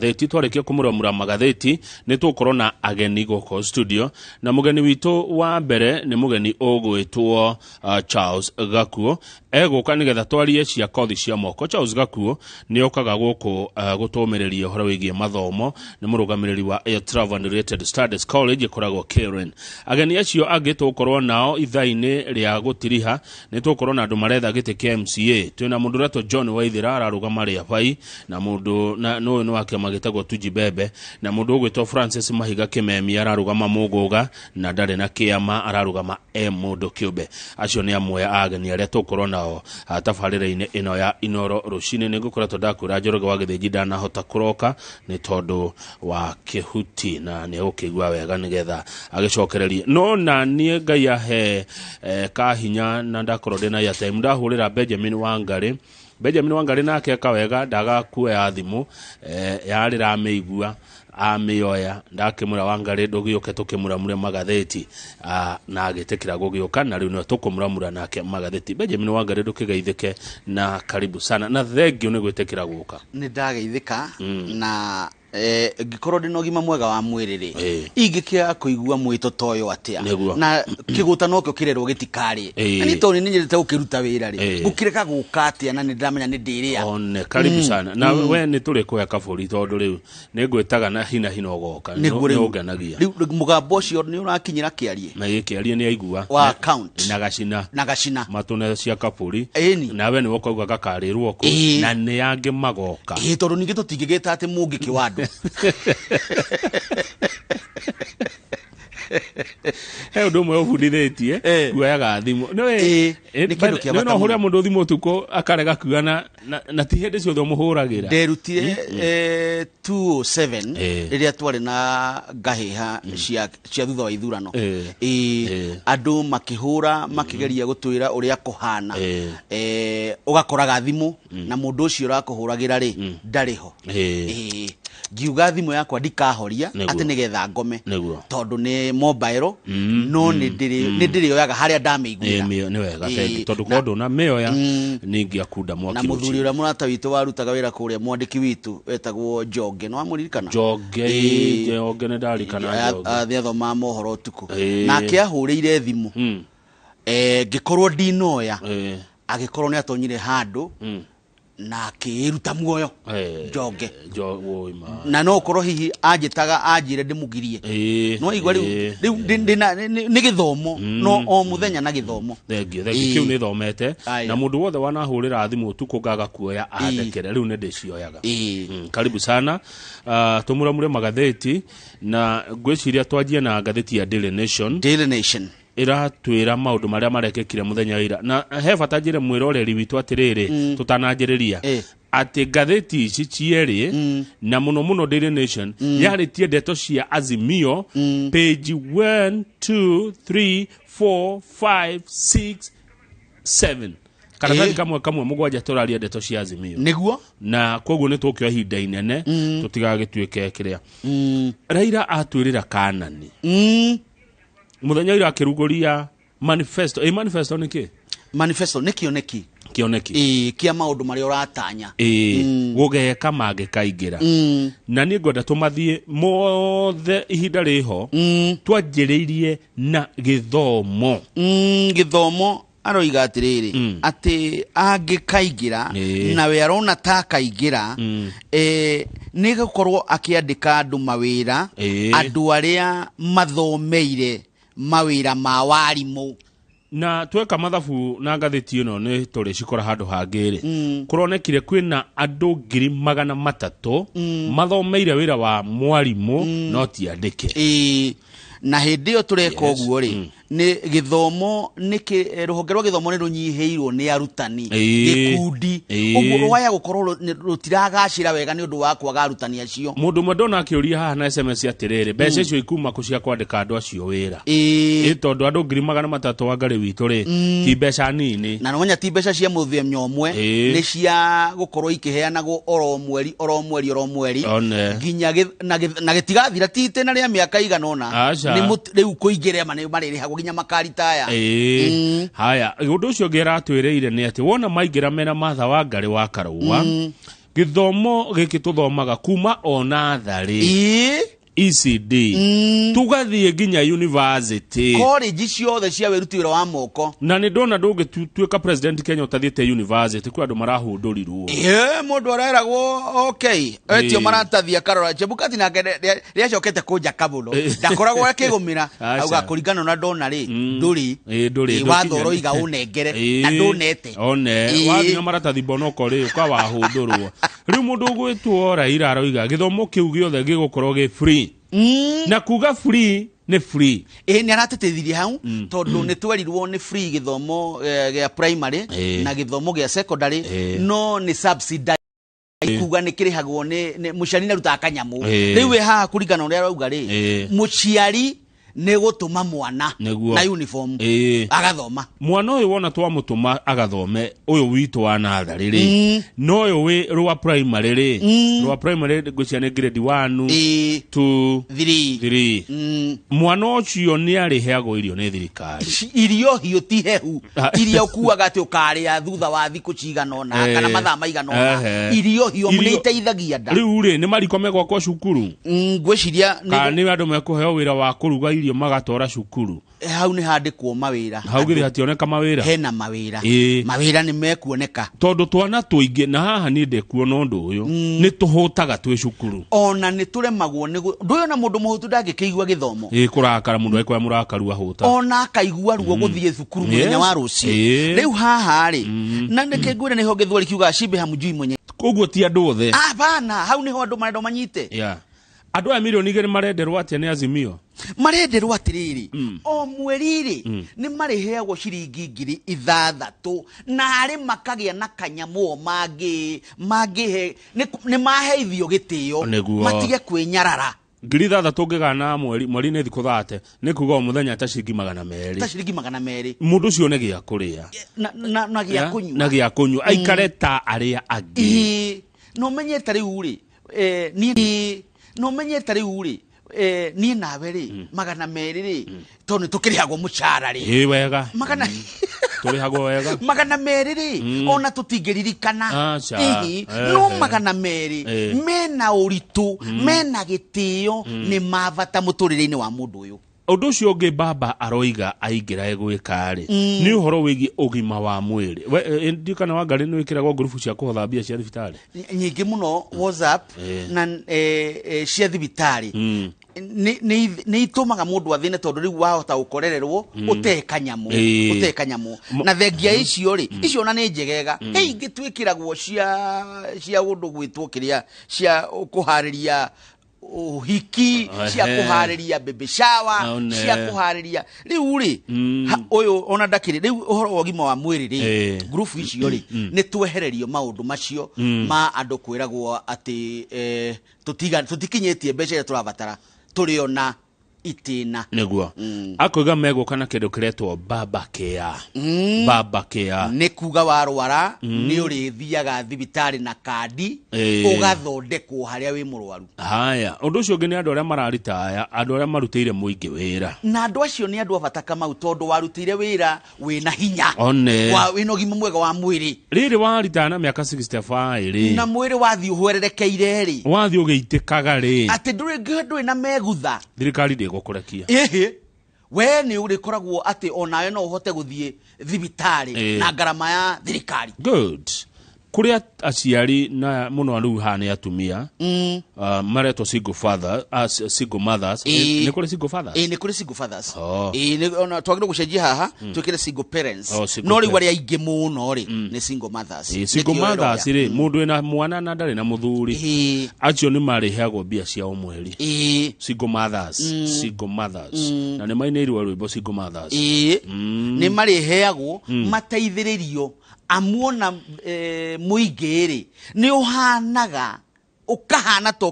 Magathĩti. Twarĩkia kũmũramura magathĩti, nĩ tũgũkorwo na ageni gũkũ studio, na mũgeni witũ wa mbere nĩ mũgeni ũgwĩtwo Charles Gakuo. Egũka nĩgetha twarie cia kothi cia moko. Charles Gakuo nĩ okaga gũkũ gũtũmĩrĩria ũhoro wĩgiĩ mathomo, nĩ mũrũgamĩrĩri wa Air Travel and Related Studies College ĩkoragwo Karen. Ageni acio angĩ tũgũkorwo nao ithaa-inĩ rĩa gũtiriha, nĩ tũgũkorwo na andũ maretha gĩtĩ kĩa MCA. Twĩna mũndũ ũretwo John Waithĩra ararũgama Rĩabai, na mũndũ na nũyũ nĩ wa kĩama gĩtagwo Tujibebe, na mũndũ ũgwĩtwo Francis Mahiga Kĩmemi ararũgama Mũgũga na ndarĩ na kĩama, ararũgama e mũndũ kĩũmbe. Acio nĩ amwe a ageni arĩa tũgũkorwo nao tabarĩra-inĩ ĩno ya Inoro rũcinĩ. Nĩ ngũkoretwo ndakwĩra Njoroge wa Gĩthĩnji ndanahota kũroka nĩ tondũ wa kĩhuti, na nĩ egũkĩigua wega nĩgetha agĩcokererie. No na niĩ Ngai ahe kahinya na ndakorwo ndĩna airtime, ndahũrĩra Benjamin Wangari. Benjamin Wangari nake eka wega, ndaga kuoya thimũ, yarĩra amĩigua amĩoya, ndakĩmwĩra Wangari ndũgĩũke tũkĩmuramure magathĩti, na agĩtĩkĩra gũgĩũka, na rĩu nĩwe tũkũmuramura nake magathĩti. Benjamin Wangari, ndũkĩgeithĩke na karibu sana, na thengiũ nĩ gwĩtĩkĩra gũka. Nĩ ndageithĩka na ngĩkorwo ndĩna ũgima mwega wa mwĩrĩ rĩ, ingĩkĩaga kũigua mwĩto ta ũyũ atĩa? Na kĩgũta nokĩo kĩrerwo gĩtikarĩe. Na niĩ tondũ nĩ nyendete gũkĩruta wĩra rĩ, ngũkĩreka gũka atĩa na nĩ ndĩramenya nĩ ndĩrĩa? One, karibu sana. Na we nĩ tũrĩ kũhe kabũri tondũ rĩu nĩ ngwĩtaga na hina hina ũgoka. Nĩguo rĩu. Nĩ ũngenagia. Rĩu mũgambo ũcio nĩ ũrakinyĩra kĩarie? Na gĩkĩarie nĩ aigua. Wa account. Na gacina. Na gacina. Matũne cia kabũri. Ĩni. Nawe nĩwe ũkauga gakarĩrwo kũ. Na nĩ angĩ magoka. Ĩĩ, tondũ ningĩ tũtingĩgĩta atĩ mũngĩkĩ wa andũ. He ũndũ ũmwe ũbundithĩtie, kuoyaga thimũ. Nĩũĩ, Nĩ kĩndũ kĩa nĩũĩ no bata ũhũre mũno. mũndũ thimũ ũtukũ akarega kuoya na ti hĩndĩ ciothe ũmũhũragĩra. Nderutire, 207 rĩrĩa twarĩ na ngahĩha cia thutha wa ithurano. Andũ makĩhũra, makĩgeria gũtwĩra ũrĩa kũhana. Ũgakoraga thimũ na mũndũ ũcio ũrakũhũragĩra rĩ, ndarĩ ho. Ngiuga thimũ yakwa ndikahoria atĩ nĩgetha ngome. Tondũ nĩ mobile, no nĩ ndĩrĩoyaga harĩa ndamĩiguĩra. Nĩ wega, thank you. Tondũ korwo ndũnamĩoya, nĩ ingĩakunda mwaki Na rũciũ. mũthuri ũrĩa mũrata witũ warutaga wĩra kũrĩa, mwandĩki witũ wetagwo Njonge, nĩ wamũririkana? Njonge, Njonge nĩ ndarikana Njonge. Nĩ athomaga mohoro ũtukũ. Nake ahũrĩire thimũ. Ngĩkorwo ndinoya, agĩkorwo nĩ atonyire handũ, na akĩĩruta muoyo. Njonge. Woi ma. Na no ũkorwo hihi anjĩtaga anjĩre ndĩmũgirie. No igua rĩu, rĩu ndĩna, nĩ gĩthomo, no o mũthenya na gĩthomo. Thengiũ, thengiũ. Kĩu nĩ thomete. Na mũndũ wothe wanahũrĩra thimũ ũtukũ ngaga kuoya andekere, rĩu nĩ ndĩcioyaga. Karibu sana. Tũmuramure magathĩti, na ngwĩciria twanjie na ngathĩti ya Daily Nation. Daily Nation. Ĩratwĩra maũndũ marĩa marekĩkire mũthenya wa ira. Na he bata njĩre mwĩroreri witũ atĩrĩrĩ, tũtananjĩrĩria, atĩ ngathĩti ici cierĩ, na mũno mũno Daily Nation, yarĩtie ndeto cia Azimio, page 1, 2, 3, 4, 5, 6, 7. Karatathi kamwe kamwe mũgwanja tũraria ndeto cia Azimio. Nĩguo. Na koguo nĩ tũkĩoya ihinda inene, tũtigagĩtuĩke kĩrĩa. Raila atwĩrĩra Kanani. Mũthenya ũrĩa akĩrugũria manifesto. Manifesto nĩ kĩ? Manifesto nĩ kĩoneki. Kĩoneki. Kĩa maũndũ marĩa ũratanya. Gũgeka mangĩkaingĩra. Na niĩ ngwenda tũmathiĩ mothe ihinda rĩho. Twanjĩrĩirie na gĩthomo. Gĩthomo aroiga atĩrĩrĩ, atĩ angĩkaingĩra, nawe arona ta akaingĩra, nĩ gũkorwo akĩandĩka andũ mawĩra, andũ arĩa mathomeire mawĩra ma warimũ. Na tweka mathabu na ngathĩti ĩno nĩ tũrĩ cikora handũ hangĩ rĩ. Kũronekire kwĩna andũ ngiri magana matatũ mathomeire wĩra wa mwarimũ, no ti andĩke. Na hĩndĩ ĩyo tũreka ũguo rĩ, nĩ gĩthomo, nĩ kĩ rũhonge rwa gĩthomo nĩ rũnyihĩirwo nĩ arutani, gĩkundi. Ũguo rwaya gũkorwo rũtiragacĩra wega nĩ ũndũ wa kwaga arutani acio. Mũndũ ũmwe ndona akĩũria haha na SMS atĩrĩrĩ, mbeca icio ikuma kũ cia kwandĩka andũ acio wĩra? Tondũ andũ ngiri magana matatũ wa ngarĩ witũ rĩ, ti mbeca nini. Na nĩwamenya ti mbeca cia mũthenya ũmwe, nĩ cia gũkorwo ikĩheanagwo oro mweri, oro mweri, oro mweri. Nginya na gĩtigathira ti itĩna rĩa mĩaka igana ũna. Aca. Nĩ rĩu kũingĩra ma nĩ marĩrĩhagwo nginya makaritaya. Haya, ũndũ ũcio ũngĩ aratwĩrĩire nĩ atĩ wona maingĩra mena Martha Wangari wa Karũa, Gĩthomo gĩkĩ tũthomaga kuma o natharĩ, ECD, tugathiĩ nginya university, college ciothe cia wĩruti wĩra wa moko. Na nĩ ndona ndũngĩtuĩka president Kenya ũtathiĩte university, kwĩ andũ marahũndũrirwo. Ĩĩ, mũndũ areragwo okay, etio maratathi akarora. Chebukati nake nĩacokete kũnjaka mũno, ndakoragwo akĩgũmĩra. Aca. Auga kũringana na ndona rĩ, ndũrĩ. Ĩĩ, ndũrĩ, Ĩĩ, watho ndũkinya- ũroiga ũnengere na ndũnete. One wathiĩ na maratathi mbonoko rĩ, ũkawahũndũrwo. Rĩu mũndũ ũgwĩtwo Raila aroiga gĩthomo kĩu gĩothe gĩgũkorwo gĩ free, na kuga free nĩ free. Ĩĩ, nĩ aratetithirie hau tondũ nĩ twerirwo nĩ free gĩthomo gĩa primary na gĩthomo gĩa secondary, no nĩ subsidized, kuga nĩ kĩrĩhagwo nĩ mũciari, nĩ arutaga kanyamũ. Rĩu wĩ haha kũringana na ũrĩa arauga rĩ, mũciari nĩ gũtũma mwana na uniform agathoma. Mwana ũyũ wona twamũtũma agathome, ũyũ witũ wa natharĩ rĩ, no ũyũ wĩ rwa primary rĩ, rwa primary ngwĩciria nĩ grade 1, 2, 3. 3. Mwana ũcio nĩ arĩheagwo irio nĩ thirikari. Irio hiũ, ti hehu, iria ũkuaga atĩ ũkarĩa thutha wa thikũ cigana ũna kana mathaa maigana ũna. Irio hiũ nĩ iteithagia nda. Rĩu rĩ, nĩ mariko megwakwo cukuru? Ngwĩciria Kana nĩ andũ mekũheo wĩra wa kũruga irio magatwara cukuru? Hau nĩ handĩkwo mawĩra. Hau githĩ hationeka mawĩra? Hena mawĩra. Mawĩra nĩ mekuoneka. Tondũ twana tũingĩ, na haha niĩ ndĩkuona ũndũ ũyũ, nĩ tũhũtaga twĩ cukuru. Ona nĩ tũremagwo nĩ ndũyũ, na mũndũ mũhũtu ndangĩkĩigua gĩthomo. Ĩ, kũrakara mũndũ agĩkorwo mũrakaru ahũta. Ona akaigua ruo gũthiĩ thukuru mũthenya wa rũciũ. Rĩu haha rĩ, na nĩkĩ ngwĩre nĩho gĩthweri kiugaga shibe hamjui mwenye. Koguo ti andũ othe. Hapana, hau nĩho andũ marenda manyite. Yeah. Andũ aya 2 milioni marenderwo atĩa nĩ Azimio? Marenderwo atĩrĩrĩ, o mweri rĩ nĩ marĩheagwo ciringi 6,000, na arĩ makagĩa na kanyamũ o mangĩ mangĩhe nĩ maheithio gĩtĩo. Matige kwĩnyarara. 6,000 ngĩgana mweri, mweri nĩ thikũ 30, nĩ kuga o mũthenya ta ciringi 200. Ta ciringi 200. Mũndũ ũcio nĩ gĩa kũrĩa na gĩa kũnyua. Na gĩa kũnyua, aikare ta arĩa angĩ. Ĩĩ, na ũmenye ta rĩu rĩ, niĩ na ũmenye ta rĩu rĩ, niĩ nawe rĩ, 200 rĩ, tondũ nĩ tũkĩrĩhagwo mũcara rĩ. Ĩ, wega. Magana Tũrĩhagwo wega. 200 rĩ, ona tũtingĩririkana. Aca. Ĩhĩ, no 200 mena ũritũ, mena gĩtĩo, nĩ ma bata mũtũrĩre-inĩ wa mũndũ ũyũ. Ũndũ ũcio ũngĩ baba aroiga aingĩra gwĩka rĩ, nĩ ũhoro wĩgiĩ ũgima wa mwĩrĩ. We, ndiũ kana Wangarĩ nĩ wĩkĩragwo ngurubu cia kũhotha mbia cia thibitarĩ? Nyingĩ mũno, WhatsApp na cia thibitarĩ. Nĩ itũmaga mũndũ athĩne, tondũ rĩu wahota gũkorererwo ũtee kanyamũ. Ũtee kanyamũ. Na thengia icio rĩ, icio ona nĩ njegega, he ingĩ twĩkĩragwo cia ũndũ gwĩtwo kĩrĩa cia kũharĩria ũhiki, cia kũharĩria baby shower, cia kũharĩria rĩu rĩ, ũyũ ona ndakĩrĩ rĩu ũhoro wa ũgima wa mwĩrĩ rĩ, ngurubu icio rĩ, nĩ twehererio maũndũ macio ma andũ kwĩragwo atĩ tũtikinyĩtie mbeca iria tũrabatara, tũrĩ ona itĩna. Nĩguo akoiga megũka na kĩndũ kĩretwo baba care, baba care. Nĩ kuga warwara nĩ ũrĩthiaga thibitarĩ na kandi, ũgathondekwo harĩa wĩ mũrwaru. Haya, ũndũ ũcio ũngĩ nĩ andũ arĩa mararitaya, andũ arĩa marutĩire mũingĩ wĩra. Na andũ acio nĩ andũ a bata, Kamau, tondũ warutĩire wĩra wĩna hinya, wĩna ũgima mwega wa mwĩrĩ. Rĩrĩ waritaya na mĩaka 65 rĩ, na mwĩrĩ wathiĩ ũhwererekeire rĩ, wathiĩ ũgĩitĩkaga rĩ, atĩ ndũrĩ na megutha, thirikari ndĩgũkũrekia. Ĩhĩ, we nĩ ũrĩkoragwo atĩ onawe no ũhote gũthiĩ thibitarĩ na ngarama ya thirikari. Good. Kũrĩ aciari na mũno rĩu haha nĩ atumia, maretwo single father, single mothers. Nĩ kũrĩ single fathers? Ĩĩ, nĩ kũrĩ single fathers. Ĩĩ, ona twagĩrĩirwo gũcenjia haha twĩkĩre single parents. Oh, single No rĩu arĩa aingĩ mũno rĩ, nĩ single mothers. Ĩĩ, single Nĩkĩo mothers ĩroya. rĩ, mũndũ wĩna mwana na ndarĩ na mũthuri, acio nĩ marĩheagwo mbia cia o mweri. Single mothers, single mothers, na nĩ mainĩirwo rwĩmbo single mothers. Ĩĩ, nĩ marĩheagwo mateithĩrĩrio, amuona mũingĩ rĩ, nĩ ũhanaga ũkahana ta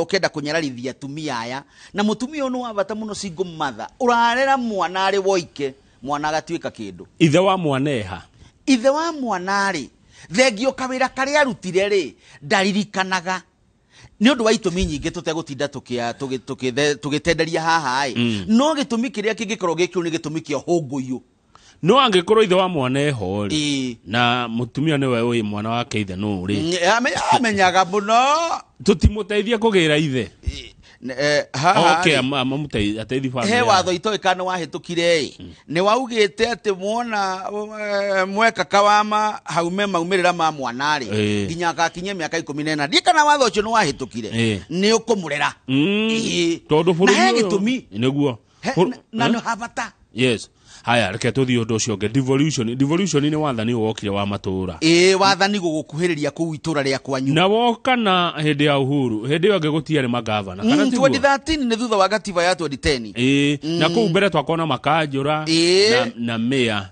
ũkenda kũnyararithia atumia aya, na mũtumia ũyũ nĩ wa bata mũno, single mother ũrarera mwana arĩ woike, mwana agatuĩka kĩndũ. Ithe wa mwana eha? Ithe wa mwana rĩ, thengio kawĩra karĩa arutire rĩ, ndaririkanaga nĩ ũndũ wa itũmi nyingĩ tũtegũtinda tũgĩtenderia haha ĩ, no gĩtũmi kĩrĩa kĩngĩkorwo gĩkĩu nĩ gĩtũmi kĩa hũngũyũ. No angĩkorwo ithe wa mwana eho rĩ, Ĩĩ. na mũtumia nĩwe ũĩ mwana wake ithe nũ rĩ, Amenyaga mũno. Tũtimũteithie kũgĩra ithe. Haha Okay, rĩ, ateithie family he yao. Watho itoĩ kana wahĩtũkire ĩ, nĩ waugĩte atĩ mwona mweka kawama haume maumĩrĩra ma mwana rĩ, nginya akakinyia mĩaka 14, ndiĩ kana watho ũcio nĩ wahĩtũkire, nĩ ũkũmũrera. Tondũ Na bũrũri he ũyũ- gĩtũmi. Nĩguo. Na nĩ habata. Yes, haya, reke tũthiĩ ũndũ ũcio ũngĩ, devolution. Devolution nĩ wathani ũyũ wokire wa matũũra. Ĩĩ, wathani gũgũkuhĩrĩria kũu itũra rĩa kwanyu. Na woka na hĩndĩ ya Uhuru, hĩndĩ ĩyo ĩngĩ gũtiarĩ magavana, kana tiguo? 2013 nĩ thutha wa gatiba ya 2010. Ĩĩ, na kũu mbere twakona makanjũra na mayor.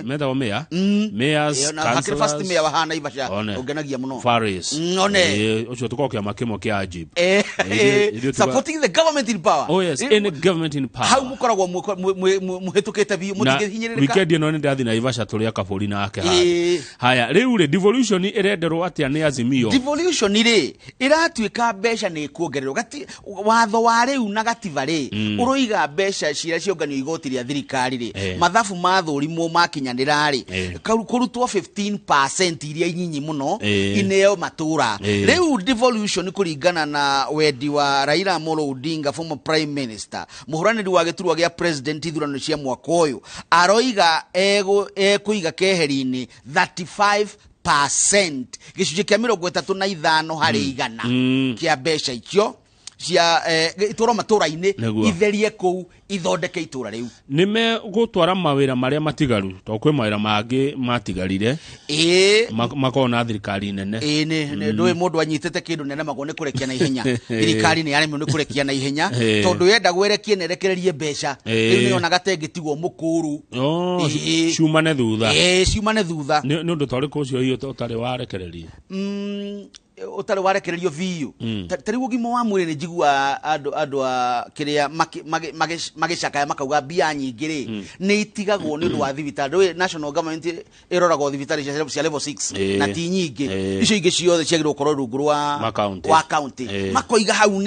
Metagwo mayor, mayors, Ĩĩ, na hakĩrĩ first councillors. mayor wa haha Naivasha One. ũngenagia mũno. Faris. One. Ĩĩ, ũcio tũkoragwo kĩama kĩmwe kĩa Ajib. Ithuĩ Supporting the government in power. Oh yes, any government in power. Hau mũkoragwo mũhĩtũkĩte biũ, Na mũtingĩhinyĩrĩrĩka. weekend ĩno nĩ ndathi Naivasha tũrĩa kabũri nake Ĩĩ. harĩa. Haya, rĩu rĩ, devolution ĩrenderwo atĩa nĩ Azimio? Devolution rĩ, ĩratuĩka mbeca nĩ ikuongererwo. Watho wa rĩu na gatiba rĩ, ũroiga mbeca ciria cionganio igoti rĩa thirikari rĩ, mathabu mathũrimwo makinyanĩra rĩ, kũrutwo 15% iria nyinyi mũno, ineo matũra. Rĩu devolution, kũringana na wendi wa Raila Amolo Odinga, former prime minister, mũhũranĩri wa gĩturwa gĩa president ithurano cia mwaka ũyũ, aroiga ekũiga keheri-inĩ 35%, gĩcunjĩ kĩa 35 harĩ igana kĩa mbeca icio cia itũra matũra-inĩ, Nĩguo. itherie kũu, ithondeke itũra rĩu. Nĩ megũtwara mawĩra marĩa matigaru, tondũ kwĩ mawĩra mangĩ matigarire makoragwo na thirikari nene. Ĩĩ, nĩ ndũĩ mũndũ anyitĩte kĩndũ nĩ aremagwo nĩ kũrekia na ihenya. Thirikari nĩ yaremwo nĩ kũrekia na ihenya, tondũ yenda gwerekie na ĩrekererie mbeca, rĩu nĩyonaga ta ĩngĩtigwo mũkũrũ. Oh, ciumane thutha. Ĩĩ, ciumane thutha. Nĩ ũndũ ta ũrĩkũ ũcio hihi ũtarĩ warekereria? Ũtarĩ warekererio biũ. Ta rĩu ũgima wa mwĩrĩ, nĩ njiguaga andũ a kĩrĩa magĩcakaya makauga mbia nyingĩ rĩ, nĩ itigagwo nĩ ũndũ wa thibitarĩ. Ndũĩ national government ĩroragwo thibitarĩ cia level 6, na ti nyingĩ. Icio ingĩ ciothe ciagĩrĩirwo gũkorwo rungu rwa Ma county. Wa county. Makoiga hau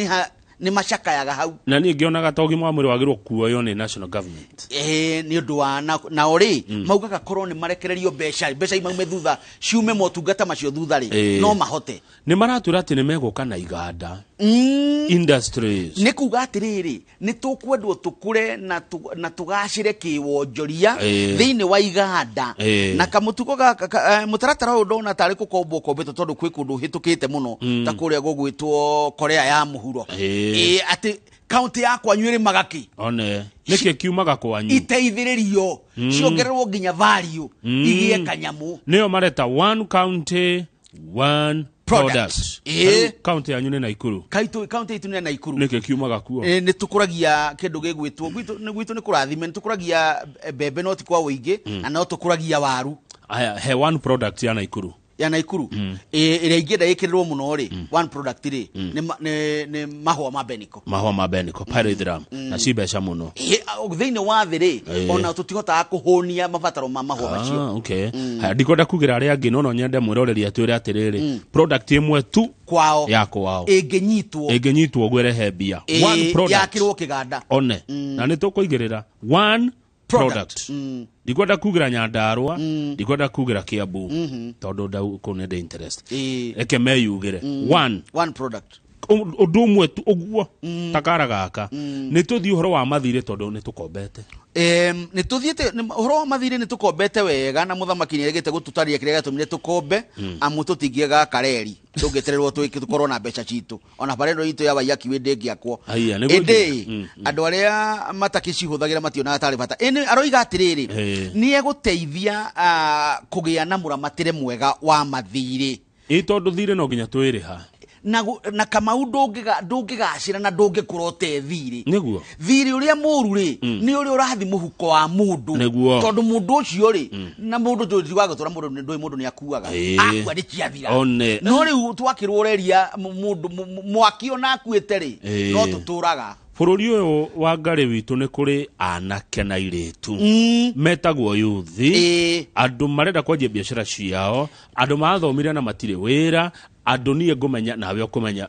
nĩ macakayaga hau. Na niĩ ngĩonaga ta ũgima wa mwĩrĩ wagĩrĩirwo kuoywo nĩ national government. Ĩĩ, nĩ ũndũ wa nao rĩ, maugaga korwo nĩ marekererio mbeca, mbeca imaume thutha, ciume motungata macio thutha rĩ, no mahote. Nĩ maratwĩra atĩ nĩ megũka na iganda, industries. Nĩ kuga atĩrĩrĩ, nĩ tũkwendwo tũkũre na tũgacĩre kĩwonjoria thĩinĩ wa iganda. Na kamũtugo gaka mũtaratara ũyũ ndona tarĩ kũkombwo kombĩtwo, tondũ kwĩ kũndũ ũhĩtũkĩte mũno, ta kũrĩa gũgwĩtwo Korea ya Mũhuro. Ĩĩ, atĩ kaunti ya kwanyu ĩrĩmaga kĩ? One nĩkĩ kiumaga kwanyu. Iteithĩrĩrio, ciongererwo nginya value, igĩe kanyamũ. Nĩyo mareta one county, one product. Product. Ĩĩ. Rĩu county yanyu nĩ Naikuru. Kaunti itũ nĩ ya Naikuru. Nĩkĩ kiumaga kuo? Ĩ, nĩ tũkũragia kĩndũ gĩgwĩtwo gwitũ nĩ kũrathime, nĩ tũkũragia mbembe no ti kwa ũingĩ, na no tũkũragia waru. Aya, he one product ya Naikuru. Ya Naikuru. Ĩ, ĩrĩa ingĩenda ĩkĩrĩrwo mũno rĩ, one product rĩ, nĩ mahũa ma beniko. Mahũa ma beniko, pyrethrum, na ci mbeca mũno. Ĩ, thĩinĩ wa thĩ rĩ, ona tũtihotaga kũhũnia mabataro ma mahũa macio. Ah, okay. Haya, ndikwenda kugĩra arĩa angĩ, no nyende mwĩroreri atwĩre atĩrĩrĩ, product ĩmwe tu kwao ya kwao ĩngĩnyitwo, ĩngĩnyitwo ũguo ĩrehe mbia. One product. Yakĩrwo kĩganda. One na nĩ tũkũigĩrĩra one product. Product. Ndikwenda kugĩra Nyandarũa, ndikwenda kugĩra Kiambu, tondũ ndau kũu nĩ ndĩ interest. Reke meyugĩre one one product. Ũndũ ũmwe tu ũguo takara gaka. Nĩ tũthiĩ ũhoro wa mathirĩ, tondũ nĩ tũkombete. Nĩ tũthiĩte ũhoro wa mathirĩ, nĩ tũkombete wega, na mũthamaki nĩ aregete gũtũtarĩria kĩrĩa gĩatũmire tũkombe, amu tũtingĩaga kareri tũngĩetererwo tũkorwo na mbeca citũ, ona barĩ ĩno itũ ya Waiyaki wĩ ndĩngĩakwo. Aya, nĩguo. Ĩndĩ andũ arĩa matakĩcihũthagĩra mationaga tarĩ bata. Ĩnĩ aroiga atĩrĩrĩ, nĩ egũteithia kũgĩa na mũramatĩre mwega wa mathirĩ. Ĩ, tondũ thirĩ no nginya twĩrĩha. Na Kamau, ndũngĩgacĩra na ndũngĩkũra ũte thirĩ. Thirĩ ũrĩa mũru rĩ, nĩ ũrĩa ũrathi mũhuko wa mũndũ. Tondũ mũndũ ũcio rĩ, na mũndũ tiwagũtũra mũndũ, ndũĩ mũndũ nĩ akuaga. Akua nĩ ciathira. One. No rĩu twakĩrwo ũreria mũndũ mwaki ona akuĩte rĩ, no tũtũraga. Bũrũri ũyũ wa ngarĩ witũ nĩ kũrĩ anake na airĩtu metagwo yuthi, andũ marenda kwanjia biacara ciao, andũ mathomire na matirĩ wĩra, Andũ niĩ ngũmenya nawe ũkũmenya.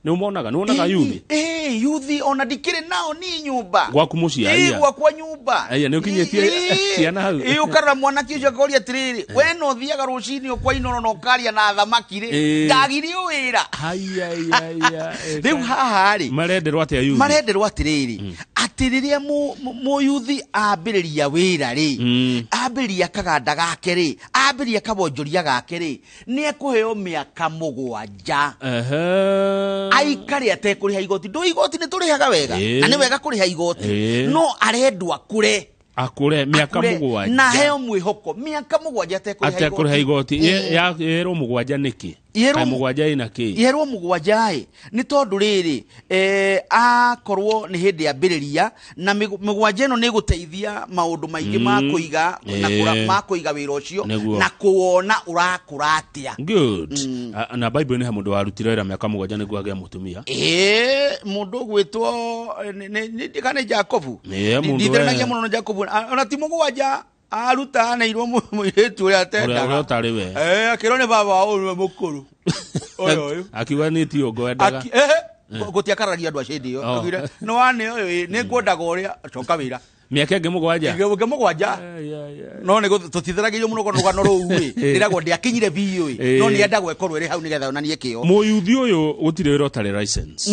Nĩ ũmonaga, nĩ wonaga yuthi? Ĩĩ, yuthi ona ndikĩrĩ nao niĩ nyũmba. Gwaku mũciĩ, Ĩĩ, aya. Gwakwa nyũmba. Aya, nĩ ũkinyĩtie ciana hau? Ĩĩ, ũkarora mwanake ũcio akoria atĩrĩrĩ, we no ũthiaga rũcinĩ ũkwainoro na ũkaria na thamaki rĩ, ndagirio wĩra. Haya, haya. Rĩu haha rĩ, Marenderwo atĩa yuthi? Marenderwo atĩrĩrĩ, atĩ rĩrĩa mũyuthi ambĩrĩria wĩra rĩ, ambĩrĩria kaganda gake rĩ, ambĩrĩria kabonjoria gake rĩ, nĩ ekũheo mĩaka 7 aikare atekũrĩha igoti. Ndũ igoti nĩ tũrĩhaga wega, na nĩ wega kũrĩha igoti, no arendwo akũre. Akũre mĩaka Akũre 7. Na aheo mwĩhoko mĩaka 7 atekũrĩha. Atekũrĩha igoti. Yerwo 7 nĩkĩ? Yerwo Kaĩ 7 ĩna kĩ? Yerwo 7 ĩ nĩ tondũ rĩrĩ, akorwo nĩ hĩndĩ ambĩrĩria na 7 ĩno nĩ ĩgũteithia maũndũ maingĩ ma kũiga na ma kũiga wĩra ũcio na kũwona ũrakũra atĩa. Good. Na Bible nĩ he mũndũ warutire wĩra mĩaka 7 nĩguo agĩe mũtumia. Ĩĩ, mũndũ ũgwĩtwo kana nĩ Jacobu. Mũndũ Nditheranagia mũno na Jacobu. Ona ti 7 aruta aneirwo mũirĩtu ũrĩa atendaga. Ũrĩa ũtarĩ we. Akĩrwo nĩ baba wao ũyũ nĩwe mũkũrũ. Ũyũ ũyũ. Akiuga nĩ ti ũngwendaga. Gũtiakararagia andũ acio hĩndĩ ĩyo. Augire, nĩ wane ũyũ ĩ, nĩ ngwendaga ũrĩa, coka wĩra. Mĩaka ĩngĩ 7. Ĩngĩ 7. No nĩ tũtitheragĩrio mũno rũgano rũu ĩ. Rĩragwo ndĩakinyire biũ ĩ. No nĩ endagwo ĩkorwo ĩrĩ hau nĩgetha yonanie kĩo. Mũyuthi ũyũ gũtirĩ wĩra ũtarĩ license.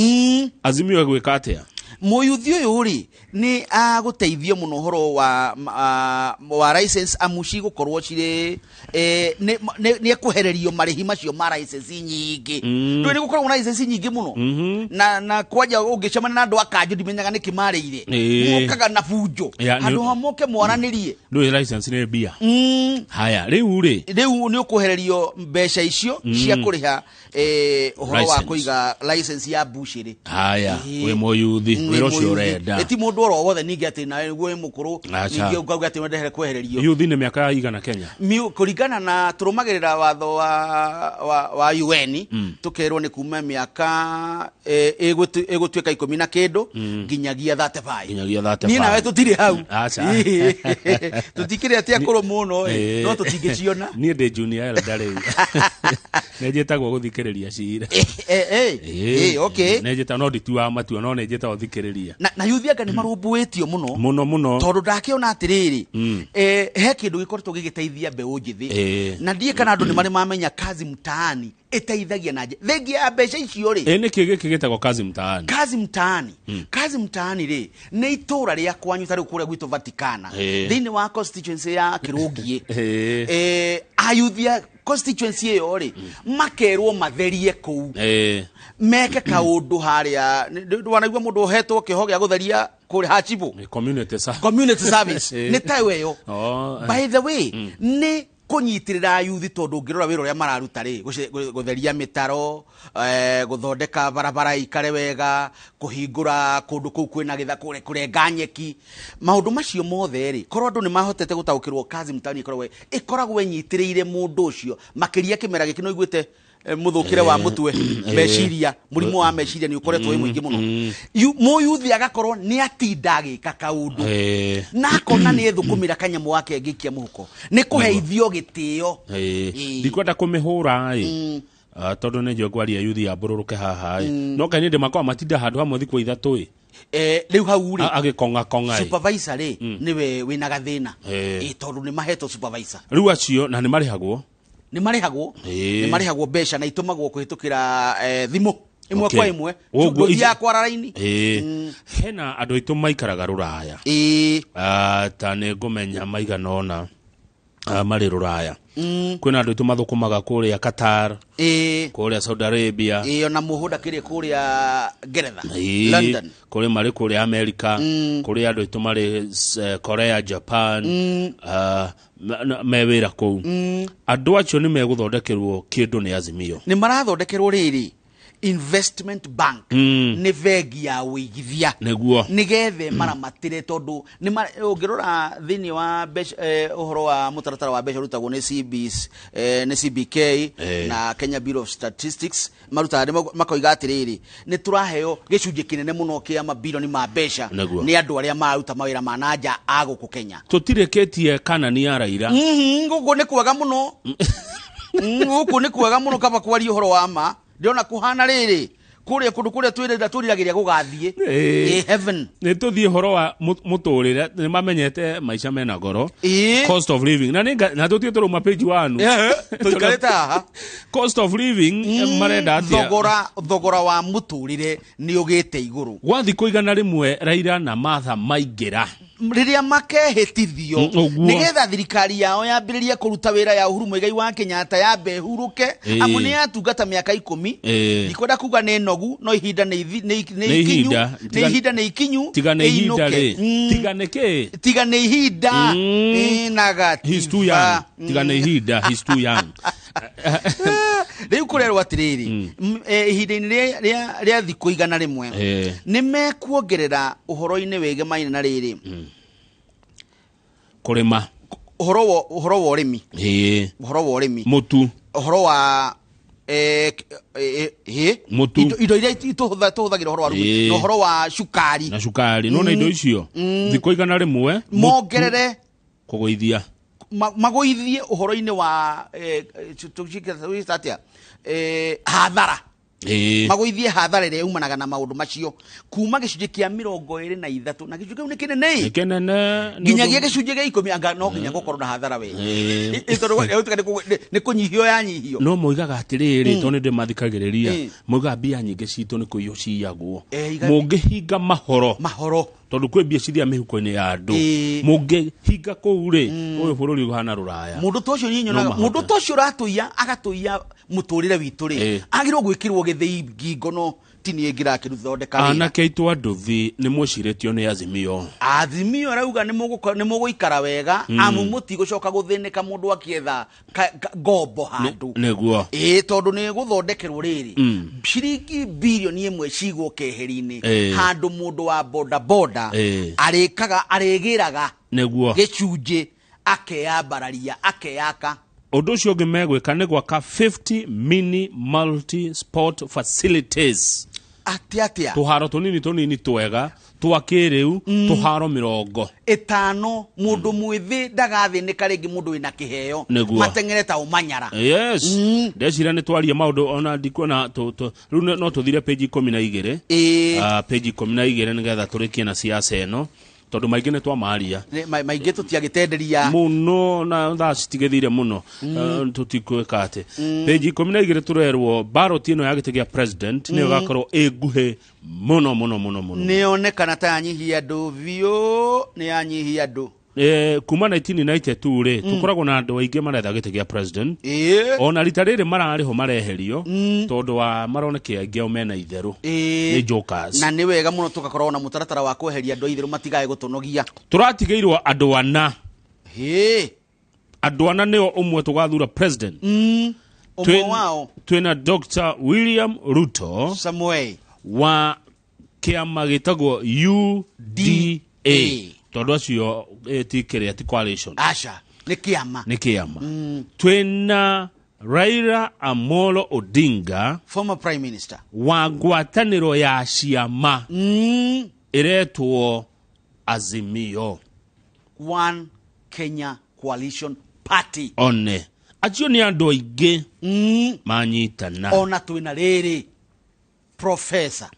Azimio egwĩka atĩa? Mũyuthi ũyũ rĩ, nĩ agũteithio mũno ũhoro wa license, amu cigũkorwo cirĩ, nĩ ekwehererio marĩhi macio ma license nyingĩ. Ndũĩ nĩ gũkoragwo na license nyingĩ mũno. Na kwanja ũngĩcemania na andũ a kanjũ ndimenyaga nĩkĩ marĩire. Mokaga na bunjo. Handũ ha moke mwaranĩrie. Ndũĩ license nĩ mbia. Haya, rĩu rĩ. Rĩu nĩ ũkwehererio mbeca icio cia kũrĩha, ũhoro wa License. kũiga license ya mbucĩrĩ. Haya, wĩ mũyuthi, Wĩ wĩra ũcio mũyuthi. ũrenda. Ĩ ti mũndũ oro wothe ningĩ atĩ nawe nĩguo wĩ mũkũrũ, Aca. ningĩ ũkauga atĩ wendehere kwehererio. Yuthi nĩ mĩaka igana Kenya? Kũringana na tũrũmagĩrĩra watho wa UN, tũkerwo nĩ kuma mĩaka, ĩgũtuĩka 10 na kĩndũ nginyagia 35. Nginyagia 35. Niĩ nawe tũtirĩ hau. Aca. Tũtikĩrĩ atĩ akũrũ mũno, no tũtingĩciona. Niĩ ndĩ junior elder rĩu. Nĩ njĩtagwo gũthikĩrĩria cira. Okay. Nĩ njĩtagwo, no ndituaga matua, no nĩ njĩtagwo thikĩrĩria. Na yuthi anga nĩ marũmbũĩtio mũno. Mũno, mũno. Tondũ ndakĩona atĩrĩrĩ, he kĩndũ gĩkoretwo gĩgĩteithia mbeũ njĩthĩ. Na ndiĩ kana andũ nĩ marĩ mamenya kazi mtaani ĩteithagia na thengia ya mbeca icio rĩ. Nĩkĩ gĩkĩ gĩtagwo kazi mtaani? Kazi mtaani. Kazi mtaani rĩ, nĩ itũũra rĩa kwanyu ta rĩu kũrĩa gwitũ Vaticana. Thĩinĩ wa constituency ya Kĩrũngiĩ. Ayuthi a constituency ĩyo rĩ, makerwo matherie kũu. Meke kaũndũ harĩa, wanaigua mũndũ ũhetwo kĩoho gĩa gũtheria kũrĩa Hachibũ. Nĩ community service. Community service. Nĩ ta ĩyo. Oh, By the way, nĩ kũnyitĩrĩra ayuthi tondũ ũngĩrora wĩra ũrĩa mararuta rĩ, gũtheria mĩtaro, gũthondeka barabara ikare wega, kũhingũra kũndũ kũu kwĩna gĩtha, kũrenga nyeki. Maũndũ macio mothe rĩ, korwo andũ nĩ mahotete gũtaũkĩrwo kazi mtaani ĩkoragwo ĩnyitĩrĩire mũndũ ũcio, makĩria kĩmera gĩkĩ nĩ ũiguĩte, mũthũkĩre wa mũtwe, meciria, mũrimũ wa meciria nĩ ũkoretwo wĩ mũingĩ mũno. Mũyuthi agakorwo nĩ atinda agĩka kaũndũ. Na akona nĩ ethũkũmĩra kanyamũ gake angĩikia mũhuko. Nĩ kũheithio gĩtĩo. Ndikwenda kũmĩhũra ĩ. Tondũ nĩ njũĩ ngwaria yuthi ya mbũrũrũke haha ĩ. No kaĩ nĩ ndĩ makoragwo matinda handũ hamwe thikũ 3 ĩ. Rĩu hau rĩ, Agĩkonga konga ĩ. Supervisor rĩ, nĩwe wĩna gathĩna. Tondũ nĩ mahetwo supervisor. Rĩu acio na nĩ marĩhagwo? Nĩ marĩhagwo. Nĩ marĩhagwo mbeca na itũmagwo kũhĩtũkĩra, thimũ. Ĩmwe kwa ĩmwe. Ũguo Ndũthiaga ici- kwara raini. Hena andũ aitũ maikaraga rũraya. Ta nĩ ngũmenya maigana ũna, marĩ rũraya. Kwĩna andũ aitũ mathũkũmaga kũrĩa Qatar, kũrĩa Saudi Arabia. Ona mũhũnda kĩrĩa kũrĩa Ngeretha, London. Kũrĩ marĩ kũrĩa America, kũrĩ andũ aitũ marĩ Korea, Japan, me wĩra kũu. Andũ acio nĩ megũthondekerwo kĩndũ nĩ Azimio. Nĩ marathondekerwo rĩrĩ investment bank. Nĩ bengi ya ũigithia. Nĩgetha maramatĩre tondũ nĩ ũngĩrora thĩinĩ wa mbeca, ũhoro wa mũtaratara wa mbeca ũrutagwo nĩ C B S, nĩ CBK na Kenya Bureau of Statistics, marutaga nĩ makoiga atĩrĩrĩ, nĩ tũraheo gĩcunjĩ kĩnene mũno kĩa mabirioni ma mbeca nĩ andũ arĩa mararuta mawĩra ma na nja a gũkũ Kenya. Tũtirĩkĩtie kana nĩ ya Raila. Gũkũ nĩ kwega mũno. Gũkũ nĩ kwega mũno kaba kwaria ũhoro wa ma ndĩrona kũhana rĩrĩ kũrĩa kũndũ kũrĩa twĩrĩra tũriragĩria gũgathiĩ. Ĩ heaven. Nĩ tũthiĩ ũhoro wa mũtũrĩre, nĩ mamenyete maica mena goro. Cost of living na nĩ na tũthiĩ tũrauma page 1. Tũikarĩte haha. Cost of living, marenda atĩa? Thogora wa mũtũrĩre nĩ ũgĩte igũrũ. Gwa thikũ 100 Raila na Martha maingĩra. Rĩrĩa makehĩtithio, Ũguo. nĩgetha thirikari yao yambĩrĩrie kũruta wĩra ya Uhuru Muigai wa Kenyatta yambe ĩhurũke, amu nĩ yatungata mĩaka 10. Ndikwenda kuga nĩ nogu, no ihinda nĩ Nĩ ikinyu, ihinda. nĩ ihinda ihinda nĩ ikinyu, Tiga nĩ ihinda ĩinũke. rĩ. Tiga nĩ kĩ? Tiga nĩ ihinda. Na gatiba. He's too young. Tiga nĩ ihinda, he's too young. Rĩu kũrerwo atĩrĩrĩ, ihinda-inĩ rĩa thikũ 100 nĩ mekuongerera ũhoro-inĩ wĩgemaine na rĩrĩ. Kũrĩma. Ũhoro wa ũrĩmi. Ũhoro wa ũrĩmi. Mũtu. Ũhoro wa Mũtu. Indo iria tũhũthagĩra ũhoro wa ũrĩmi. Na ũhoro wa cukari. Na cukari. Nona indo icio. Thikũ 100. Mongerere. Kũgũithia. Magũithie ũhoro-inĩ wa, tũciĩta atĩa? Hathara. Magũithie hathara ĩrĩa yumanaga na maũndũ macio kuma gĩcunjĩ kĩa 23, na gĩcunjĩ kĩu nĩ kĩnene. Nĩ kĩnene, nĩ Nginyagia ũndũ gĩcunjĩ gĩa 10, anga no nginya gũkorwo na hathara we. Tondũ gũtuĩka nĩ kũnyihio yanyihio. No moigaga atĩrĩrĩ, tondũ nĩ ndĩmathikagĩrĩria, moigaga mbia nyingĩ citũ nĩ kũiywo ciyagwo. Mũngĩhinga mahoro. Mahoro. Tondũ kwĩ mbia cithia mĩhuko-inĩ ya andũ. Mũngĩhinga kũu rĩ, ũyũ bũrũri ũhana rũraya. Mũndũ ta ũcio niĩ No nyonaga, mahote. mũndũ ta ũcio ũratũiya, agatũiya mũtũrĩre witũ rĩ, agĩrĩirwo gwĩkĩrwo gĩthĩi ngingo, no ti niĩ ngĩrakĩthondeka wĩra. Anake aitũ a nduthi nĩ mwĩcirĩtio nĩ Azimio. Azimio arauga nĩ mũgũikara wega, amu mũtigũcoka gũthĩnĩka mũndũ akĩetha ngombo handũ. Nĩguo. Tondũ nĩ gũthondekerwo rĩrĩ, ciringi birioni 1 cigwo keheri-inĩ, handũ mũndũ wa boda boda arĩkaga, arĩgĩraga gĩcunjĩ, akeyambararia, akeyaka. Ũndũ ũcio ũngĩ megwĩka nĩ gwaka 50 mini multi sport facilities. Atĩ atĩa? Tũharo tũnini tũnini twega twa kĩrĩu, tũharo mĩrongo ĩtano. Mũndũ mwĩthĩ ndagathĩnĩka rĩngĩ, mũndũ wĩna kĩheo. Nĩguo. Mateng'ere ta ũmanyara. Yes. Ndeciria nĩ twaria maũndũ ona ndikuona rĩu no tũthire page 12. Page 12 nĩgetha tũrĩkie na siasa ĩno, tondũ maingĩ nĩ twamaria. Nĩ, maingĩ tũtiagĩtenderia. Mũno, na thaa citigĩthire mũno. Tũtikwĩka atĩ. Page 12 tũrerwo ballot ĩno ya gĩtĩ kĩa president nĩyo ĩgakorwo ĩ nguhĩ mũno, mũno, mũno, mũno. Nĩyonekana ta yanyihia andũ biũ, nĩ yanyihia andũ. Kuma 1992 rĩ, tũkoragwo na andũ aingĩ maretha gĩtĩ kĩa president. Ona rita rĩrĩ mararĩ ho mareherio, tondũ wa maroneke aingĩ ao mena itherũ. Nĩ jokers. Na nĩ wega mũno tũgakorwo na mũtaratara wa kweheria andũ a itherũ matigae gũtũnogia. Tũratigĩirwo andũ ana. Andũ ana nĩo ũmwe tũgathura president. Ũmwe wao. Twĩna Dr. William Ruto Samuel. wa kĩama gĩtagwo UDA. A. Tondũ acio, ti kĩrĩa, ti coalition. Aca, nĩ kĩama. Nĩ kĩama. Twĩna Raila Amolo Odinga, former prime minister, wa ngwatanĩro ya ciama ĩretwo Azimio. One Kenya Coalition Party. One. Acio nĩ andũ aingĩ manyitana. Ona twĩna rĩrĩ Professor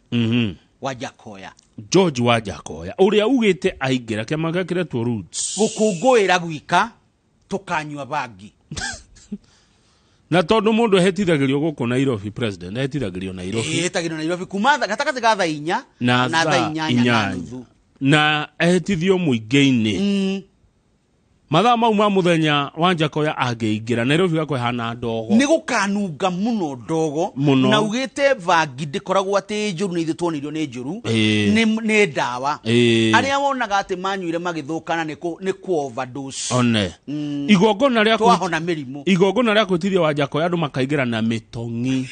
Wajackoyah. George Wajackoyah ũrĩa ugĩte aingĩra kĩama gĩake kĩretwo Roots. Gũkũngũĩra gwika tũkanyua bangi. Na tondũ mũndũ ehĩtithagĩrio gũkũ Nairobi, president ehĩtithagĩrio Nairobi. Ehĩtagĩrio Nairobi kuma gatagatĩ ga thaa inya Na na thaa thaa inyanya na inyanya. nuthu. Na ehĩtithio mũingĩ-inĩ. Mathaa mau ma mũthenya Wajackoyah angĩingĩra Nairobi gakwa ĩhana ndogo. Nĩ gũkanunga mũno ndogo. Mũno. Na ugĩte bangi ndĩkoragwo atĩ njũru, nĩ ithuĩ tuonirio nĩ njũru. Nĩ ndawa. Arĩa wonaga atĩ manyuire magĩthũkana nĩ kũ overdose. One. Igongona rĩa Twahona mĩrimũ. Igongona rĩa kwĩtithia Wajackoyah andũ makaingĩra na mĩtong'i.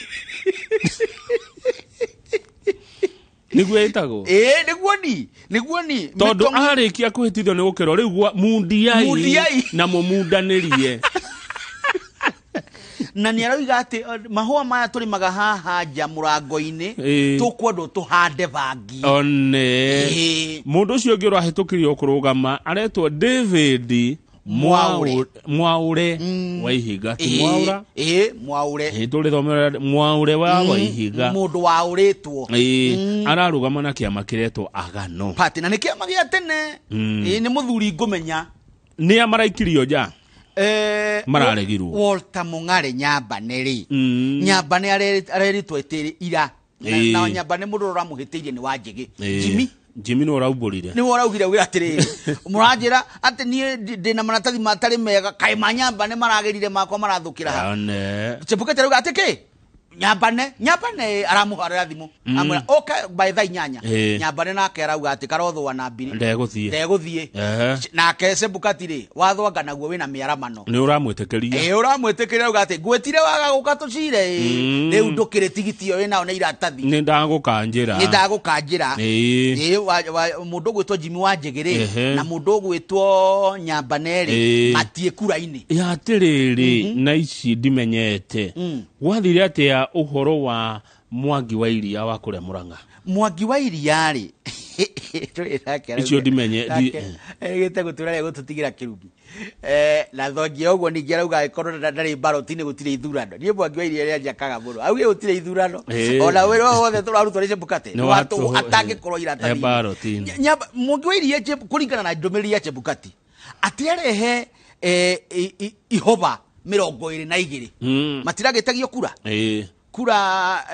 Nĩguo ĩtagwo? Nĩguo ni, nĩguo ni. Tondũ Mĩtong'i. arĩkia kwĩhĩtithio nĩ gũkĩrwo rĩu gwa mundiai Mundiai. na mũmundanĩrie. Na nĩ aroiga atĩ mahũa maya tũrĩmaga haha nja mũrango-inĩ, tũkwendwo tũhande bangi. One. Mũndũ ũcio ũngĩ ũrahĩtũkirio kũrũgama aretwo David Mwaũre. Mwaũre wa Ihiga, ti Mwaũra. Ĩĩ, Mwaũre. Ĩĩ, tũrĩthomera Mwaũre wa Ihiga. Mũndũ waũrĩtwo. Ĩĩ, ararũgama na kĩama kĩretwo Agano Party, na nĩ kĩama gĩa tene. Ĩĩ, nĩ mũthuri ngũmenya. Nĩa maraikirio nja? Mararegirwo. Walter Mong'are Nyambane rĩ, Nyambane areritwo atĩ ira na, na Nyambane mũndũ ũrĩa ũramũhĩtĩirie nĩ Wanjĩgĩ. Jimmy. Jimmy nĩ ũraumbũrire. Nĩwe ũraugire augire atĩrĩrĩ, mũranjĩra atĩ niĩ ndĩna maratathi matarĩ mega, kaĩ ma Nyambane maragĩrire, makwa marathũkĩra ha? One. Chebukati arauga atĩ kĩ Nyambane aramũhũrĩra thimũ, amwĩra oke by thaa 8. Nyambane nake arauga atĩ karothwa na mbiri. Ndegũthiĩ. Ndegũthiĩ. Nake Chebukati rĩ, wathwanga naguo wĩna mĩaramano. Nĩ ũramwĩtĩkĩria. Ĩ, ũramwĩtĩkĩria, auga atĩ ngwĩtire waga gũka tũcire ĩ, rĩu ndũkĩrĩ tigiti ĩyo wĩnao nĩ iratathi. Nĩ ndagũkanjĩra. Nĩ ndagũkanjĩra. Ĩ, mũndũ ũgwĩtwo Jimmy Wanjĩgĩ rĩ, na mũndũ ũgwĩtwo Nyambane rĩ, matiĩ kura-inĩ. Ya atĩrĩrĩ, na ici ndimenyete gwathire atĩa ũhoro wa Mwangi wa Iria wa kũrĩa Mũrang'a? Mwangi wa Iria rĩ, tũrĩ nake. Icio ndimenye. Erĩgĩte gũtũra rĩa gũtũtigĩra kĩrumi. Na thengia ũguo ningĩ arauga angĩkorwo ndarĩ baroti-inĩ gũtirĩ ithurano. Niĩ Mwangi wa Iria nĩ anjakaga mũno, augire gũtirĩ ithurano ona wĩra wothe tũrarutwo nĩ Chebukati Nĩ nĩ wa wa tũhũ tũhũ, atangĩkorwo iratathi-inĩ. Baroti-inĩ. Mwangi wa Iria kũringana na ndũmĩrĩri ya Chebukati atĩ arehe ihoba 22 matiragĩtagio kura kura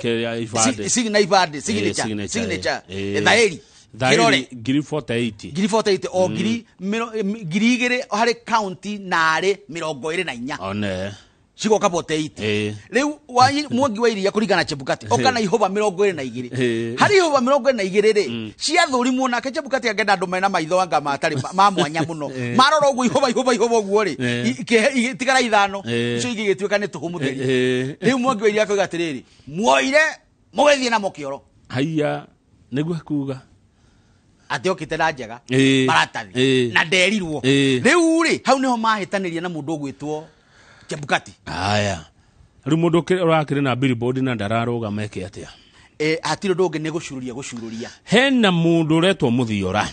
Kĩrĩa ibandĩ. Na ibandĩ signature. Signature, Signature. Thaĩri Thaĩri kĩrore. 48,000. 48,000 o 2,000 harĩ county narĩ 24. One. Cigoka 48. Rĩu Mwangi wa Iria kũringana na Chebukati oka na ihoba 22. Harĩ ihoba 22 rĩ, ciathũrimwo nake Chebukati angenda andũ mena maitho anga matarĩ ma mwanya mũno, marora ũguo ihoba ihoba ihoba ũguo rĩ, igĩtigara ithano, icio ingĩ igĩtuĩka nĩ tũhũ mũtheri. Rĩu Mwangi wa Iria akoiga atĩrĩrĩ, muoire mũgĩthiĩ namo kĩoro. Haiya, nĩguo kuga Atĩ okĩte na njega maratathi na nderirwo. Rĩu rĩ, hau nĩho mahĩtanĩria na mũndũ ũgwĩtwo Chebukati. Aya, rĩu mũndũ ũrakĩrĩ na billboard na ndararũgama eke atĩa? Hatirĩ ũndũ ũngĩ, nĩ gũcururia gũcururia. Hena mũndũ ũretwo Mũthiora.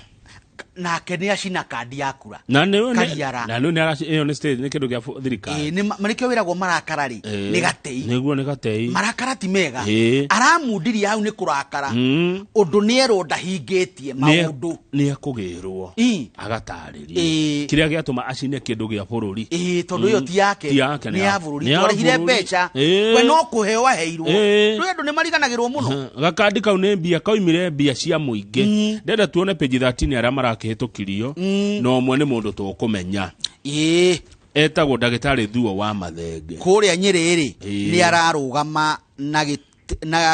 Nake nĩ acina kandi ya kura. Na nĩ Kariara. Na nĩ araci ĩyo nĩ state, nĩ kĩndũ gĩa thirikari. Nĩ nĩkĩo wĩragwo marakara rĩ, nĩ gatei. Nĩguo, nĩ gatei. Marakara ti mega. Aramundiria hau nĩ kũrakara ũndũ nĩ erwo ndahingĩtie maũndũ. Nĩ ekũgĩrwo agatarĩria kĩrĩa gĩatũma acine kĩndũ gĩa bũrũri. Ĩ, tondũ ĩyo ti yake. Ti yake, nĩ ya bũrũri. Nĩ ya twarĩhire bũrũri. mbeca. We no kũheo aheirwo. Rĩu andũ nĩ mariganagĩrwo mũno. Gakandi kau nĩ mbia kaumire, mbia cia mũingĩ. Ndenda tuone page 13 arĩa marakĩhĩtũkirio, na ũmwe nĩ mũndũ tũkũmenya, etagwo ndagĩtarĩ Thuo wa Mathenge. Kũrĩa Nyĩrĩ rĩ, nĩ ararũgama na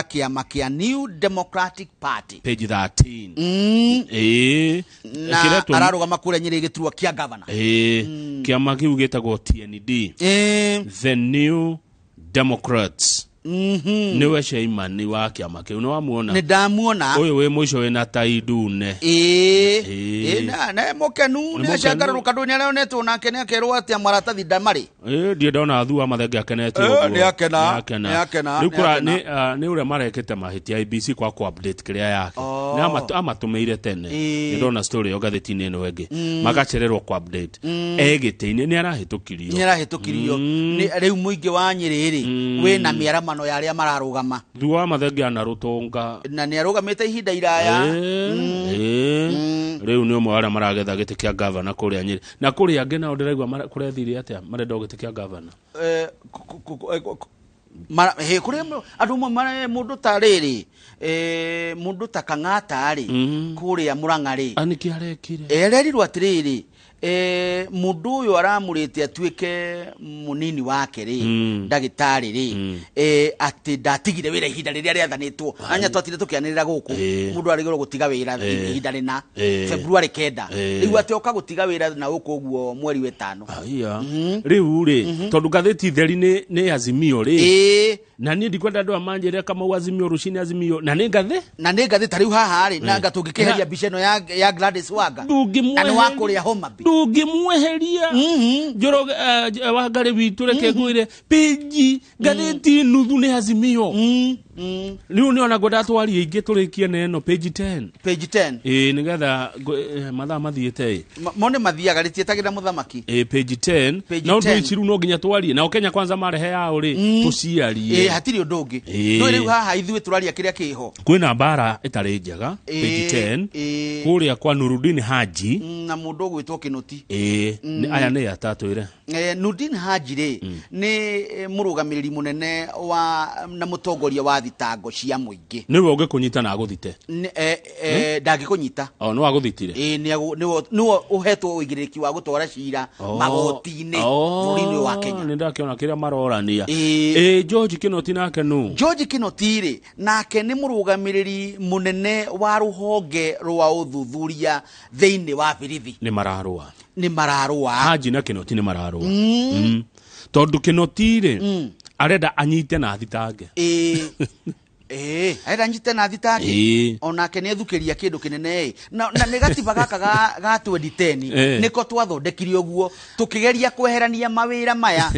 kĩama kĩa New Democratic Party. Page 13. Na Kĩretwo- ararũgama kũrĩa Nyĩrĩ gĩturwa kĩa gavana. Kĩama kĩu gĩtagwo TND, The New Democrats. Nĩwe Sheimani wa kĩama kĩu, nĩ wamuona? Nĩ ndamuona. Ũyũ wĩ mũico wĩna tai ndune. Na mũkenu. Nĩ nĩ mũkenu. acangarũrũka ndũ nĩ aronetwo nake nĩ akerwo atĩa maratathi ndamarĩ. Ndiĩ ndona Thua Mathenge akenete ũguo. Nĩ akena, Nĩ nĩ akena, Rĩu nĩ kũra akena. nĩ ũrĩa marekĩte mahĩtia IBC kwa ku update kĩrĩa yake. Nĩ amatũmĩire tene. Nĩ ndona story ĩyo ngathĩti-inĩ ĩno ĩngĩ, magacererwo ku update e gĩtĩ-inĩ nĩ arahĩtũkirio. Nĩ arahĩtũkirio. Rĩu mũingĩ wa Nyĩrĩ rĩ, wĩna mĩaramano ya arĩa mararũgama. Thua wa Mathenge anarũtũnga. Na nĩ arũgamĩte ihinda iraya. Rĩu nĩ ũmwe wa arĩa maragetha gĩtĩ kĩa gavana kũrĩa Nyĩrĩ, na kũrĩa angĩ nao ndĩraigua kũrethire atĩa marenda o gĩtĩ kĩa gavana. He, kũrĩ andũ amwe mũndũ ta rĩrĩ, mũndũ ta Kang'ata rĩ, kũrĩa Mũrang'a rĩ. Nĩkĩ arekire? Ererirwo atĩrĩrĩ, mũndũ ũyũ aramũrĩte atuĩke mũnini wake rĩ, ndagĩtarĩ rĩ, atĩ ndatigire wĩra ihinda rĩrĩa rĩathanĩtwo. Anya twatire tũkĩanĩrĩra gũkũ, mũndũ arĩgĩrwo gũtiga wĩra ihinda rĩna, February 9. Rĩu atĩ oka gũtiga wĩra na gũkũ ũguo mweri wa ĩtano. Aya. Rĩu rĩ, tondũ ngathĩti theri nĩ Azimio rĩ, na niĩ ndikwenda andũ aya manjĩre Kamau Azimio rũcinĩ Azimio na nĩ ngathĩ. Na nĩ ngathĩ ta rĩu haha rĩ, na nga tũngĩkĩheria mbica ĩno ya Gladys Wanga na nĩ wa kũrĩa Homa Bay. Ndũngĩmweheria Njoroge, Wangarĩ witũ, reke ngwĩre pĩnji ngathĩti nuthu nĩ Azimio. Rĩu nĩ ona ngwenda twarie ingĩ tũrĩkie na ĩno page 10. Page 10. Ĩĩ, nĩgetha mathaa mathiĩte ĩ. Mo nĩ mathiaga rĩtietagĩra mũthamaki. Ĩĩ, page 10. Page Na ũndũ 10. ici rĩu no nginya twarie nao Kenya Kwanza marehe yao rĩ, tũciarie. Ĩĩ, hatirĩ ũndũ ũngĩ. Ĩĩ. No rĩu haha ithuĩ tũraria kĩrĩa kĩho. Kwĩna mbara ĩtarĩ njega page Ĩĩ, 10 ĩĩ. kũrĩa kwa Nurudin Haji. Na mũndũ ũgwĩtwo Kĩnũti. Ĩĩ, aya nĩ atatwĩre. Nurdin Haji rĩ, nĩ mũrũgamĩrĩri mũnene wa na mũtongoria wa thitango cia mũingĩ. Nĩwe ũngĩkũnyita na agũthite. Ndangĩkũnyita. O no agũthitire. Ĩĩ, nĩwe ũhetwo ũigĩrĩrĩki wa gũtwara cira magoti-inĩ bũrũri-inĩ wa Kenya. Nĩ ndakĩona kĩrĩa marorania. Ĩĩ. Ĩĩ, George Kinoti nake nũ? George Kinoti rĩ, nake nĩ mũrũgamĩrĩri mũnene wa rũhonge rwa ũthuthuria thĩinĩ wa birithi. Nĩ mararũa. Nĩ mararũa. Haji na Kinoti nĩ mararũa. Tondũ Kinoti rĩ, arenda anyite na athitange. Ĩĩ. Ĩĩ, arenda anyite na athitange. Ĩĩ. Onake nĩ ethukĩria kĩndũ kĩnene ĩ. Na nĩ gatiba gaka ga 2010 nĩko twathondekire ũguo tũkĩgeria kweherania mawĩra maya.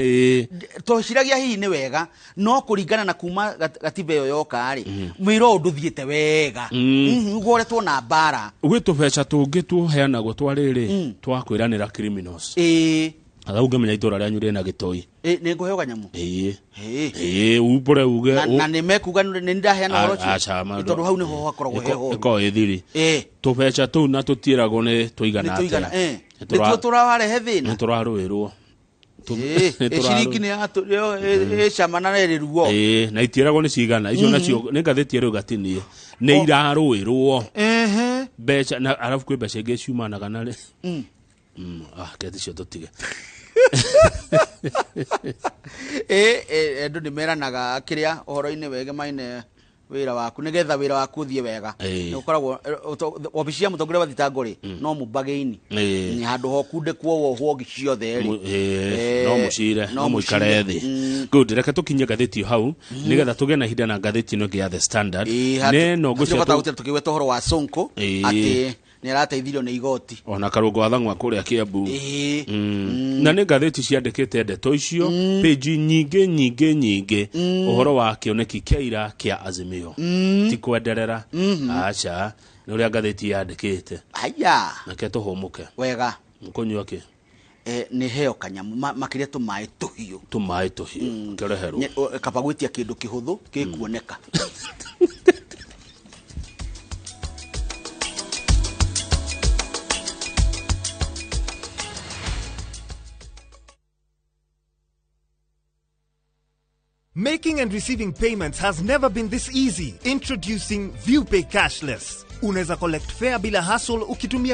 Tweciragia hihi nĩ wega, no kũringana na kuma gatiba ĩyo yoka rĩ, wĩra ũyũ ndũthiĩte wega. Ũgoretwo na mbara. Gwĩ tũbeca tũngĩ tũheanagwo twa rĩrĩ, twa kwĩranĩra criminals. Ĩĩ. Atha ũngĩmenya itũra rĩanyu rĩna gĩtoi. Ĩĩ, nĩ ngũheo kanyamũ. Ĩĩ. Ĩĩ. Ĩĩ, umbũre uge. Na nĩ mekuga nĩ ndaheana ũhoro ũcio. Aca, Nĩ tondũ hau nĩho hakoragwo he horu. Ĩkoragwo ĩ thiri. Ĩĩ. Tũbeca tũu na tũtiĩragwo nĩ tũigana Nĩ tũigana, atĩa. ĩĩ. Nĩtuo tũrarehe thĩna. Nĩ tũrarũĩrwo. Ĩĩ, ciringi nĩ ĩ cama na ĩrĩ ruo. Ĩĩ, na itiĩragwo nĩ cigana. Icio nacio nĩ ngathĩti ĩrĩ gatinie. Nĩ irarũĩrwo. Mbeca na arabu kwĩ mbeca ingĩ ciumanaga na rĩ. Keti cio tũtige. Ĩĩ, andũ nĩ meranaga kĩrĩa ũhoro-inĩ wegemaine wĩra waku nĩgetha wĩra waku ũthiĩ wega. Ĩĩ. Nĩ ũkoragwo, wabici ya mũtongoria wa thitango rĩ, no mũbagĩini. Ĩĩ. Nĩ handũ hokundĩkwo wohwo ciothe rĩ. Ĩĩ, no mũcire, no no mũikare mũcire. thĩ. Good, reke tũkinye ngathĩti hau nĩgetha tũgĩe na ihinda na ngathĩti ĩno ĩngĩ ya The Standard. Ĩĩ, Nĩ ĩno hatirĩ ngũcia bata gũtinda tũkĩgweta ũhoro wa Sonko Ĩĩ. atĩ nĩ arateithirio nĩ igoti. Ona Karũngo wa Thang'wa kũrĩa Kiambu. Ĩĩ. Na nĩ ngathĩti ciandĩkĩte ndeto icio page nyingĩ nyingĩ nyingĩ ũhoro wa kĩoneki kĩa ira kĩa Azimio. Ti kwenderera. Aca, nĩ ũrĩa ngathĩti yandĩkĩte. Haya. Nake tũhũmũke. Wega. Kũnyua kĩ? Nĩ heo kanyamũ, makĩria tũmaĩ tũhiũ. Tũmaĩ tũhiũ. Kĩreherwo. Kaba gwĩtia kĩndũ kĩhũthũ gĩkuoneka. Making and receiving payments has never been this easy. Introducing ViewPay Cashless. Unaweza collect fare bila hassle ukitumia